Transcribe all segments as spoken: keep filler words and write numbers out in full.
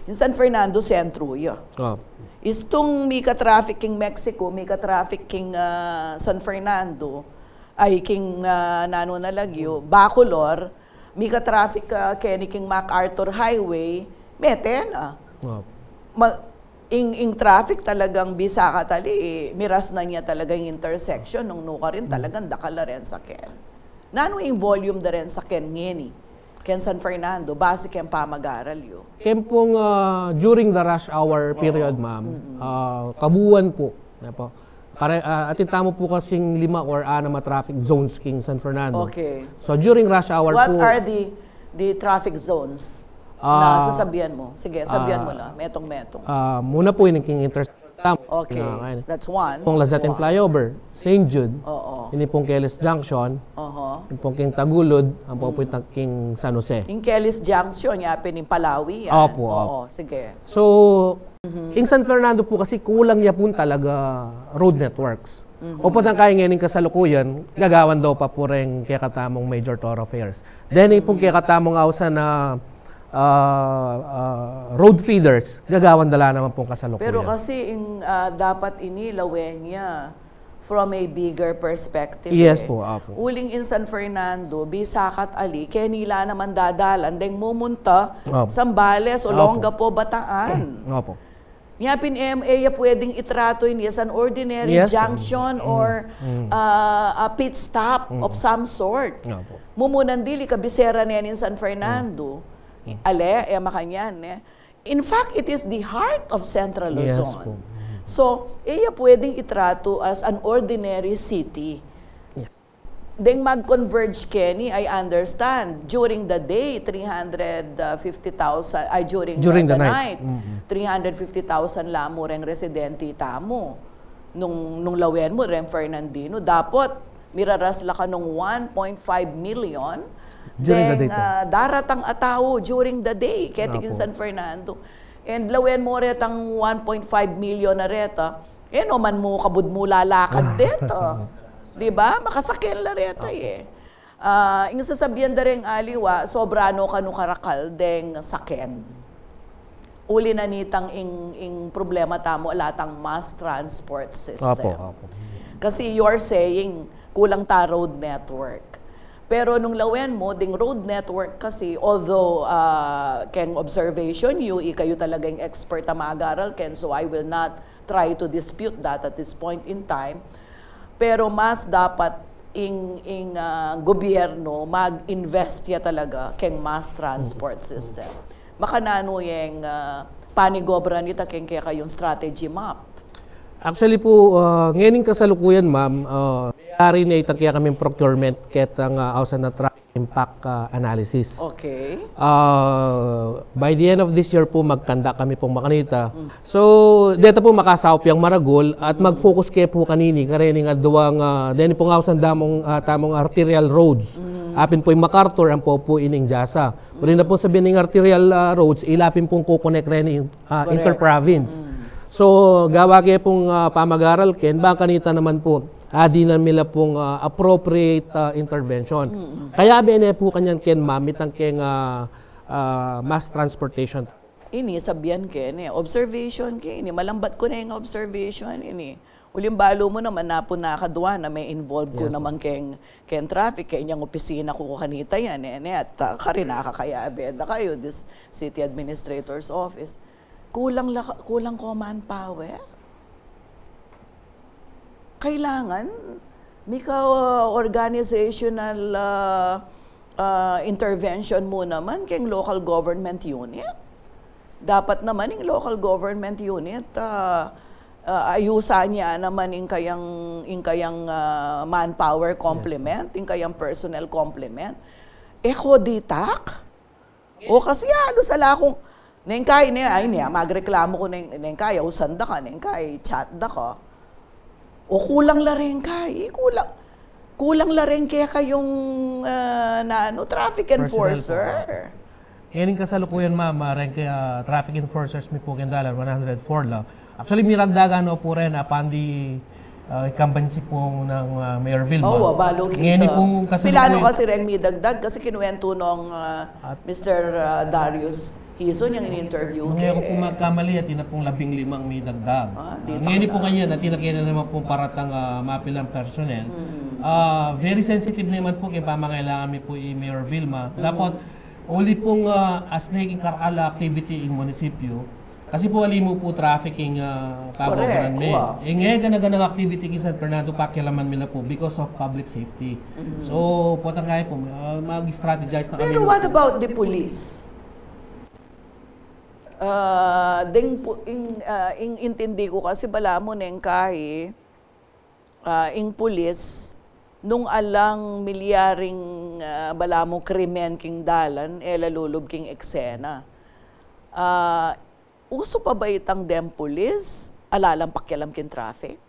Yung San Fernando, sentro ya. Oh. Istung mika-traffic king Mexico, mika-traffic king, ah, San Fernando, ay, king, ah, nanu na lagyu, Bacolor, mika-traffic, ah, keni king MacArthur Highway, mete na. Oh. Ma-, ing, ing traffic talagang bisa ka tali, miras na niya talaga ing intersection, nung nukarin talagang dakal la ren saken. Nanu ing volume da ren saken ngeni ken San Fernando, base ken pamagaral yu? Ken pung, ah, during the rush hour period, ma'am, ah, kabuuan po. Yan po. Kare-, ah, atin tamu po kasing lima or anam a traffic zones king San Fernando. Okay. So, during rush hour po, what are the, the traffic zones na sasabian mo? Sige, sabian mo la. Metong-metong. Ah, muna po, ining king intersection tamu. Okay, that's one. Pung Lazat flyover, Saint Jude. Oo. Ini pung Kelly's Junction. Oho. Ini pung king Tagulud, ampo po itang king San Jose. Ing Kelly's Junction, yapin ing Palawi yan. Opo, opo. Oo, sige. So, ing San Fernando po kasi kulang ya pun talaga road networks. Opo, tang kaya ngening kasalukuyan, gagawan daw pa po reng kekatamung major thoroughfares. Then, ing pung kekatamung ausan na ah, ah, road feeders, gagawan da la naman pung kasalukuyan. Pero kasi ing, ah, dapat ini lawen ya from a bigger perspective. Yes po, opo. Uling in San Fernando, bisa ka't ali, keni la naman dadalan deng mumunta Zambales, Olongapo, Bataan. Opo. Nya pin, e ya pwedeng itratu ini as an ordinary junction or, ah, a pit stop of some sort. Opo. Mumunan dili kabisera ne ning San Fernando. Ale, e makanyan, ne? In fact, it is the heart of Central Luzon. So, e ya pwedeng itratu as an ordinary city. Deng mag-converge keni, I understand, during the day, three hundred fifty thousand, ay, during the night, three hundred fifty thousand la mu reng residente tamu. Nung, nung lawen mu reng Fernandino, dapot miraras la ka nung one point five million deng, ah, daratang a tau during the day keti king San Fernando. And lawen mu retang one point five million a reta, e no man mu kabud mu lalakad deta. Di ba? Makasaken la reta, e. Ah, ing sasabian da reng aliwa, sobra no kanu karakal deng saken. Uli na nitang ing, ing problema tamu, ala tang mass transport system. Opo, opo. Kasi you're saying, kulang ta road network. Pero nung lawen mu, ding road network kasi, although, ah, keng observation yu, ikayu talaga ing expert a mag-aral ken, so I will not try to dispute that at this point in time. Pero mas dapat ing, ing, ah, gobyerno mag-invest ya talaga keng mass transport system. Makananu yang, ah, panigobra nita keng kekayung strategy map? Actually po, ah, ngening kasalukuyan, ma'am, ah, yari na itang kekaming procurement ketang, ah, ausan na traffic impact, ah, analysis. Okay. Ah, by the end of this year po, mag-conduct kami pong makanita. So, deta po makasaup yang maragul at mag-focus ke po kanini, karening adwang, ah, deni pong ausan damung, ah, tamung arterial roads. Apin po ing MacArthur, ampo po ining Jasa. Uli na po sabian ning arterial, ah, roads, ila pin pong kukonek reni, ah, interprovince. So, gawa ke pong, ah, pamagaral ken, bang kanita naman po, ah, dinan mi la pung, ah, appropriate, ah, intervention. Kaya bene po kanyan ken mamit ang keng, ah, ah, mass transportation. Ini, sabian ke, ne, observation ke, ini, malambat ku ne ing observation, ini. Uling balu mu naman, napun na kadwa na me-involve ku naman keng, keng traffic, keng inyang opisina ku kanita yan, e, ne, at, ah, karin nakakayabe da kayu, this city administrator's office. Kulang la, kulang ko manpower. Kailangan, mika, uh, organizational, uh, uh, intervention mu naman keng local government unit. Dapat naman ing local government unit, uh, uh, ayusan ya naman ing kayang, ing kayang, uh, manpower complement, ing kayang personnel complement. E ko ditak? O kasi halos ala kung, nengkay, ne, ay, ne, magreklamo ku, neng, nengkay, ausan da ka, nengkay, chat da ka. O kulang la reng kay, kulang, kulang la reng kekayung, ah, nanu, traffic enforcer. Personnel po. Ngening kasalukuyan, ma'am, ah, reng ke, ah, traffic enforcers mi pu keng dalan, one hundred four la. Actually, miragdagan no pu ren, ah, pandi, ah, incumbency pu nang, ah, Mayor Vilma. Oo, balu kita. Ngeni pung kasalukuyan. Pilano kasi reng midagdag, kasi kinuwentu nung, ah, Mister, ah, Darius, Hizo niyang in-interview Nung ke. Ako pong magkamali, atin na pong labing limang midagdag. Ah, Ah, di ngayon tama. Po kanya, atin na kanya naman pong paratang ah, mapilang personnel. Ah, very sensitive naman po kaya pamangailangan mi po i Mayor Vilma. Dapat uli pong ah, as naking karala activity in munisipyo. Kasi po, ali mo po trafficking uh, Correct, me. Wow. E nga gana-ganang activity king San Fernando, pakialaman mi la po because of public safety. So, potang kaya po, ah, mag-strategize na kami. Pero what about the police? Ah, ding pu- ing, ah, ing intindi ko kasi balamu neng kahi, ah, ing pulis, nung alang milyaring ah, balamu krimen king dalan, e la lulub king eksena. Ah, uso pa ba itang dem pulis? Ala lang pakialam king traffic?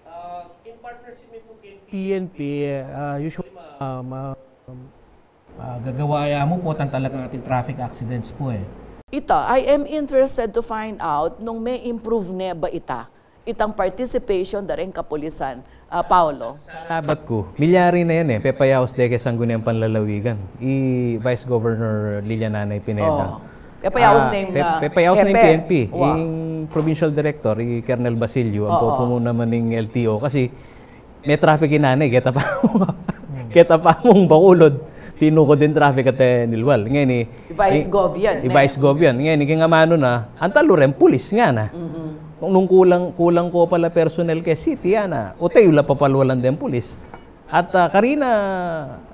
Ah, in partnership mi po king P N P, ah, usually ma, ma, ah, gagawa ya mu po tan talagang ating traffic accidents po eh. Ita, I am interested to find out nung me-improve ne ba ita, itang participation da ring kapulisan, ah, Paolo. Sabat ku, milyari na yan eh, pepayaus de ke Sangguniang Panlalawigan. I Vice Governor Lilian Nanay Pineda. Oh. Pepayaus na yung, ah, pepayaus na yung hepe. P N P. Wow. Yung provincial director, i Colonel Basilio, ang Oo. pupuno naman ng L T O. Kasi may traffic in nanay, keta pa, keta pa mong Bacolod, tinuko din traffic at eh, Nilwal. Ngayon eh, Vice eh, Gov yan, i eh. Vice Gov yan. Ngayon eh, kaya nga mano na, ang talo rin, pulis nga na. Nung kulang, kulang ko pala personnel kay city, yan na. O tayo la papalwalan din pulis. At ah, karina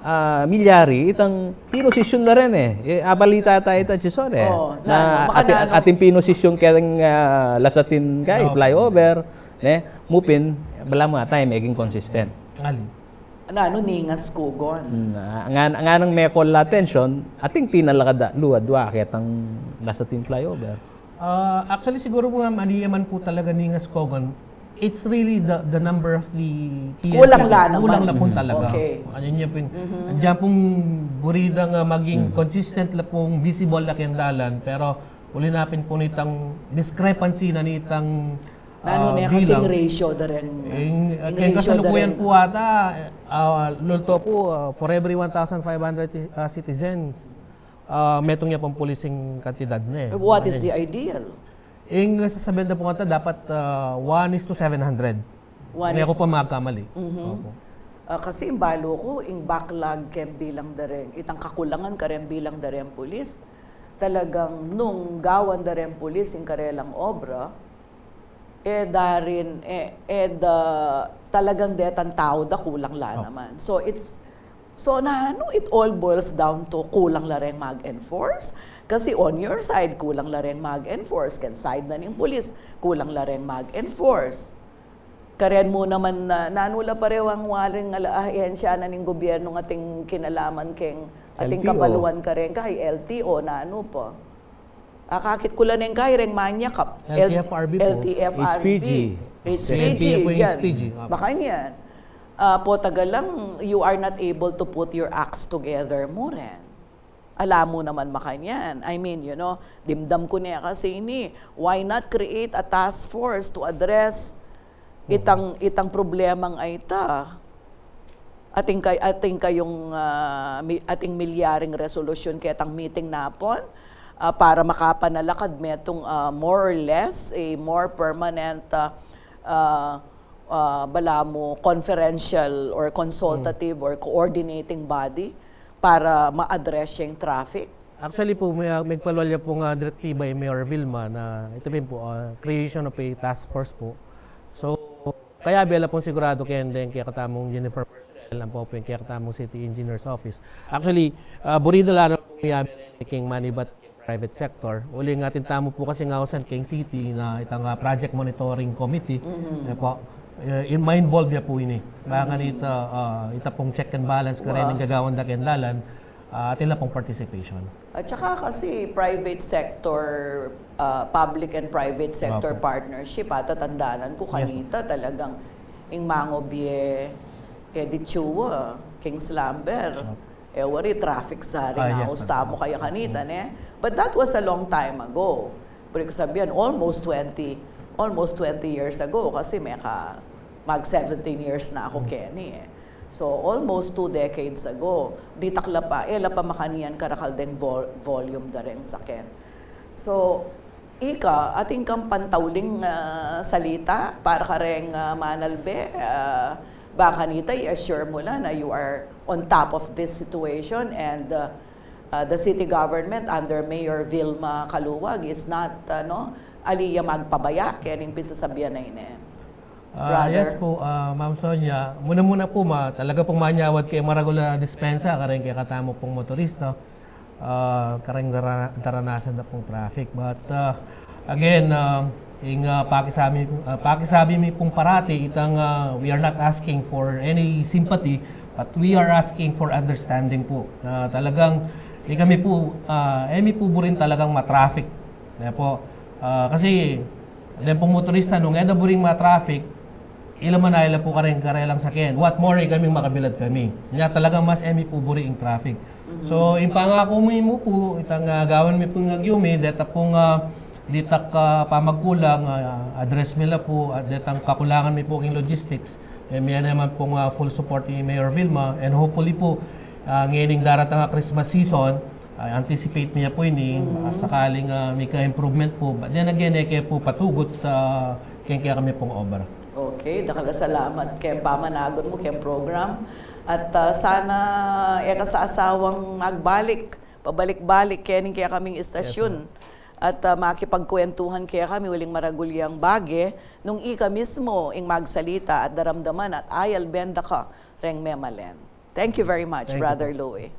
ah, milyari, itang pinosisyon na rin eh. Eh, abalita tayo ita, Jason eh. Oo, na na, ano, ati, makanano. Ating pinosisyon kaya ah, lasatin kay Oo. flyover, ne? Mupin, bala mo tayo maging consistent. Ngali. Nanu ningas kugon? Na, nga, nga nang may call attention, ating tinalakada, luad, wa, ketang lasatin flyover. Ah, actually, siguro po nga, mali naman po talaga ningas kugon. It's really the the number of the P N P. Kulang la naman. Kulang la po talaga. Okay. Ano niya po yung, andiyan pong burida nga maging consistent la pong visible la keng dalan, pero uli napin po nitang discrepancy na nitang Nanu ah, ne kasing bilang. Ratio da rin? Ing, Ing kaya ratio da kasalukuyan rin. Po ata, ah, lulto po, ah, for every one thousand five hundred ti- ah, citizens, ah, metung niya pong policing kantidad na eh. What is the ideal? Ing sasabihan na po nga dapat ah, one is to seven hundred. One Hindi is ako po magkamali. Opo. Ah, kasi imbalo ko, ing backlog kem bilang dareng, itang kakulangan kareng bilang dareng pulis, talagang nung gawan dareng pulis ing karelang obra, e darin, e, e da, talagang detang tau da kulang la naman. So, it's, so nanu, it all boils down to kulang la reng mag-enforce? Kasi on your side, kulang la reng mag-enforce. Ken side na ning pulis, kulang la reng mag-enforce. Karen mu naman na, nanu la parewang waring ala ahensya na ning gobyernu nga ating kinalaman keng, ating L T O. Kabaluan karen kay L T O, nanu pa. Akakit ku la neng kay reng manyakap. L T F R B po. L T F R B. H P G. H P G, L T F po yung dyan. H P G, opo. Makanyan. Ah, po tagalang, you are not able to put your acts together mu rin. Ala mu naman makanyan. I mean, you know, dimdam ku ne kasi ini, why not create a task force to address itang, itang problemang ayta? Ating kay, ating kayung, ah, mi- ating milyaring resolusyon ketang meeting napun, ah, para makapanalakad metung, ah, more or less a more permanent, ah, ah, ah, balamu conferential or consultative or coordinating body para ma-address yung traffic? Actually po, may, may palwalya po nga direktiba yung Mayor Vilma na ito rin po, ah, creation of a task force po. So, kaya bela pong sigurado kayo din kaya katamong uniform personnel, ang po po yung kaya katamong city engineer's office. Actually, ah, burida la na po yung king manibat private sector. Uli nga atin tamu po kasi nga usan king city na itang ah, project monitoring committee. Eh po, eh, in, ma-involve ya po ini. Baka ita, ah, ita pong check and balance ka rin Wow. Ang gagawan da kendalan, ah, atin la pong participation. At saka kasi private sector, ah, public and private sector Opo. Partnership, ata tandanan ku Yes, kanita talagang ing mangobie, eh, di tsuwa, king slumber. Opo. Eh, wari traffic sa rin Ah, nga yes, usta ma'am. Mo kaya kanita, ne? But that was a long time ago. Pero sabihan, almost twenty, almost twenty years ago kasi may ka, mag seventeen years na ako, Kenny, eh. So, almost two decades ago, ditak la pa, e la pa makanyan karakal deng vol-, volume da reng saken. So, ika, atin kang pantauling, ah, salita para kareng, ah, manalbe, ah, ba kanita, i-assure mu la na you are on top of this situation and, ah, ah, the city government under Mayor Vilma Caluag is not, ano, ali ya magpabaya kening pisasabian na ini. Ah, Brother? Yes po, ah, Ma'am Sonia. Muna-muna po, ma, talaga pong manyawad keng maragul a dispensa, kareng kekatamu pong motorista, ah, kareng dara-, daranasan da pong traffic. But, ah, again, ah, ing, ah, pakisabi, ah, pakisabi mi pong parati, itang, ah, we are not asking for any sympathy, but we are asking for understanding po. Na talagang, eh, kami po, ah, eh, mi po buring talagang ma-traffic. Kaya po, ah, kasi, den pong motorista, nung e da buring ma-traffic, ila man a ila po kareng karelang saken. What more, eh, kaming makabilad kami. Nya talagang mas e mi po buri ing traffic. So, ing pangaku mi mu po, itang, ah, gawan mi pong agyumi, deta pong, ah, ditak, ah, pamagkulang, ah, address mi la po, at detang kakulangan mi po king logistics, eh, mi naman pong, ah, full support ni Mayor Vilma, and hopefully po, ah, ngening daratang a Christmas season, ah, anticipate mi ya po ini, ah, sakaling, ah, mika-improvement po. But then again, e ke po patugut, ah, keng kekami pong obra. Okay, dakal a salamat keng pamanagun mu keng program. At, ah, sana e ka sasawang magbalik, pabalik-balik kening kekaming istasyon. At, ah, makipagkwentuhan kekami uling maragul yang bage, nung ika mismo ing magsalita at daramdaman at ayalben da ka reng memalen. Thank you very much, Thank you Brother po. Louie.